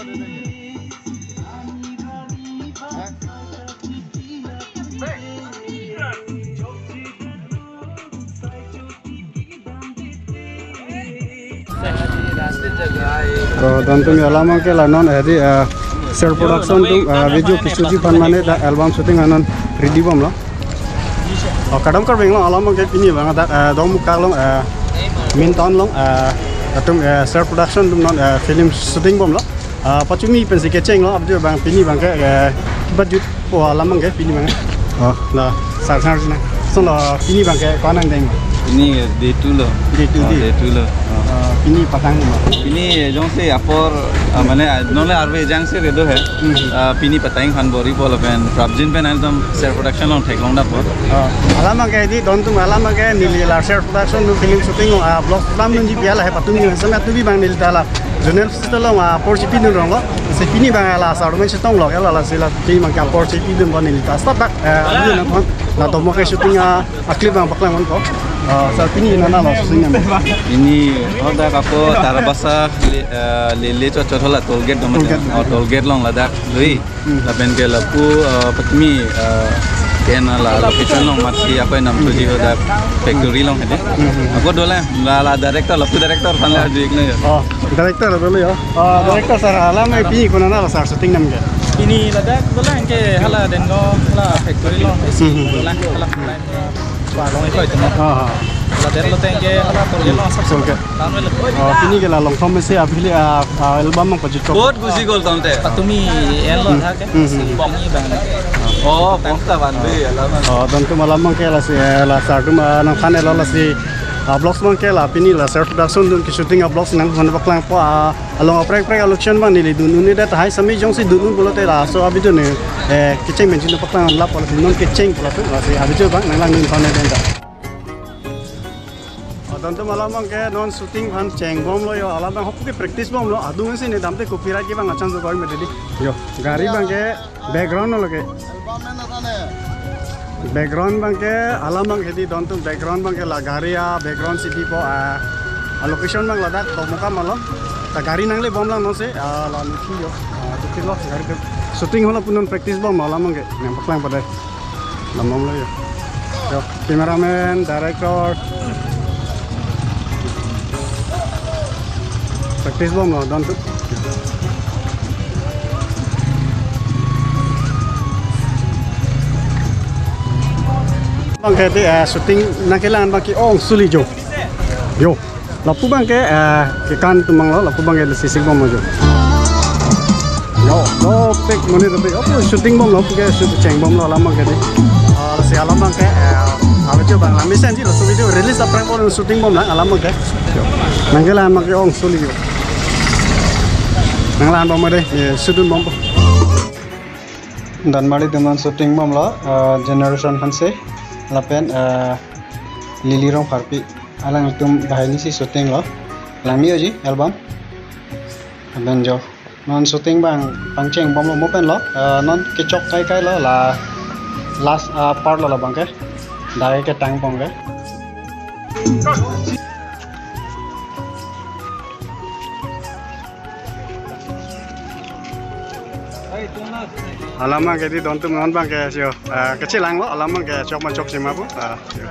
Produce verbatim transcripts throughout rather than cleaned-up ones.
To, don atum alam abangke la non, eh, di, eh, self production atum, eh, video kechoji aphan mane dak album shooting anon ready bomlo. Oh, kadam karbeng lo alam abangke pini abang dak, eh, Dongmukak along, eh, Minton along, eh, atum, eh, self production atum non, eh, film shooting bomlo. Ah, pachumi pensi kechenglo, abang pini abangke, eh, budget po alam abangke pini abang. Oh, la, sar sar sina. So la, pini abangke ko-an angdeng lo? Pini day two lo. Day two. Oh, di? Day two lo. Oh. Ah, pini patang lo? Pini jongsi apor, ah, mane, ah, nonle arve jangsi redo he. Hmm. Ah, pini patang aphan bor-ipo lapen prapjin pen ekdom self production along theklong dapo. Oh, alam abangke di don atum alam abangke neli la self production atum film shooting, ah, vlog alam dunji pi lahei patumi, sampai tubi abang neli ta la Zonal Festival along, ah, apor chepidun rong lo. Si pini abang la sar men chetong lo, la lasi la pini abangke apor chepidun bon neli ta. Stop back, eh, adu na thon. La tomo ke shooting, ah, a-clip abang paklang ponpo. Ah, sar pini nana lo shooting nam? Pini, oh, dak ako Tarabasa le, eh, lele chot chot hala toll gate dong. Toll gate. Oh, toll gate along ladak dui. Hmm. Lapen ke lapu, eh, patumi, eh, kena la location along mati apa namthuji dak factory along hedi. Hmm, hmm. Ako dolang, la, la director, lapu director aphan le arju-iknon yo. Oh, director dolo yo. Oh, director sir, alam abang pini konat lo sir shooting nam ke? Pini ladak dolang ke hala Dengong, hala factory along. Hmm, hmm, hmm. Dolang, hala. Warlong ikoi temo. Ah, ah. Lader lo tengke hala toll gate along asap. Toll gate. Lalu lo. Oh, pini ke la Longthom mesi aphi le, ah, ah, album abang pajut ko. Boat gusi gol tonte. Patumi el lo. Hmm. Tha ke? Hmm, hmm. Si pini abang. Oh, bongsa ban be alam. Oh, don atum alam abangke lasi, eh, la sar atum, ah, nangthan-et lo lasi, ah, vlogs abangke la pini la self production atum ke shooting a-vlogs nangthan paklangpo, ah, along aprek aprek a-location abang neli dun un-edet tahai, sami jongsi dun un pulote laso a-video ne, eh, kecheng menjin paklang lapu non kecheng pulo tu lasi a-video abang nanglang dun thon-et den ta. Oh, don atum alam abangke non shooting aphan chengbomlo yo, alam abang hop ke practice bomlo, adung si ne damte copyright ke abang achan so goi me dedi. Yo, gari abangke background lo ke. Background abangke alam abang hedi don atum background abangke la gari a-background si bipo, ah, a-location abang ladak Dongmukak along. Ta gari nangle bomlang non si, ah, la nuthi yo. Ah, tu kilo gari ke. Shooting hala pu non practice bomlo alam abangke. Nangpaklang padai. Lam bomlo yo. Yo, cameraman, director. Practice bomlo don atum. Abangke di, eh, shooting nangkelang abangke ong suli jo. Yo. Lapu abangke, eh, kekan atum abang lo, lapu abangke sisik bomlo jo. Yo, dopik monit dopik. Apo shooting bomlo, apo ke shoot chengbomlo alam abangke di. Ah, si alam abangke, eh, alam jo abang, la mesen ji laso video release aphrang pon shooting bomlang alam abangke. Yo. Nangkelang abangke ong suli yo. Nanglang bom de, ye shoot dun bompo. Donmari atum non shooting bomlo, eh, Generation Hanse, lapen, eh, Lily Rongpharpi. Alangtum banghini si shooting lo. Langme-oji album. Lapen jo. Non shooting abang pangcheng bomlo mo pen lo. Eh, non kechok kai kai lo la last, ah, part lo la abangke. Dai ketang pong ke. Alam abangke di don atum non abangke sio. Eh, kechelanglo alam abangke chok ma chokche ma pu. Ah, sio.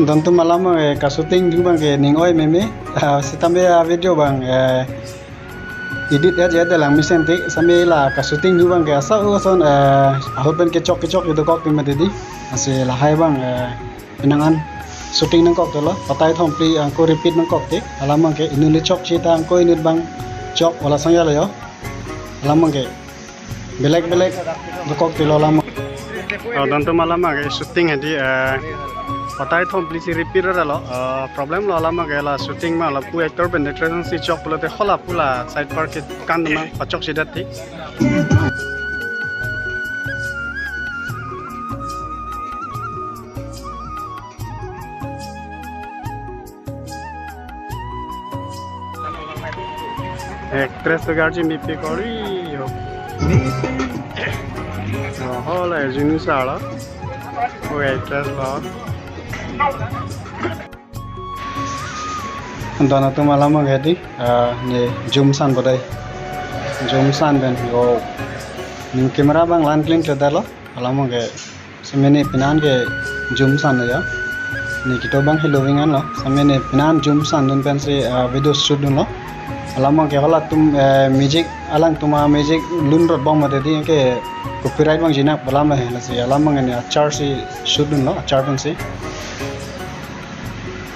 Don atum alam abang, eh, ka-shooting dun abangke ning oi meme. Ah, sitame a-video abang, eh, edit ya jadi lang mesen tik, sami la ka-shooting dun abangke asa uson, eh, ahut pen kechok kechok itu kok pima dedi. Lasi lahai abang, eh, penang an shooting nangkok telo, patai thom phli angko repeat nangkok tik. Alam abangke inut le chokche ta angko inut abang chok wala sang ya lo yo. Alam abangke belek belek dokok tilo alam. Oh, don atum alam abangke shooting hedi, eh, patai thom phli si repeat ra lo. Eh, problem lo alam abangke la shooting ma lapu actor pen actress si chok pulote hala pu la side part kekan ma pachokchedet ti. Actress to garji mipi kori yo. Oho, la jinu sala. O actress lo. Don atum alam abang ke di, ah, ne zoom san bodai. Zoom san pen, yo. Ning camera abang la-an clean kledetlo. Alam abang ke, seme ne penan ke zoom san ya. Ne kito abang helo wing anlo. Seme ne penan zoom sandun pensi, ah, video shoot dunlo. Alam abang ke halatum, eh, music, alangtum a-music lun rot bom mate di ke copyright abang jinak pu alam he, lasi alam abang ne achar si shoot dunlo, achar pensi.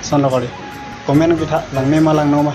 Sanlo kali. Comment pitha, langme ma langno ma.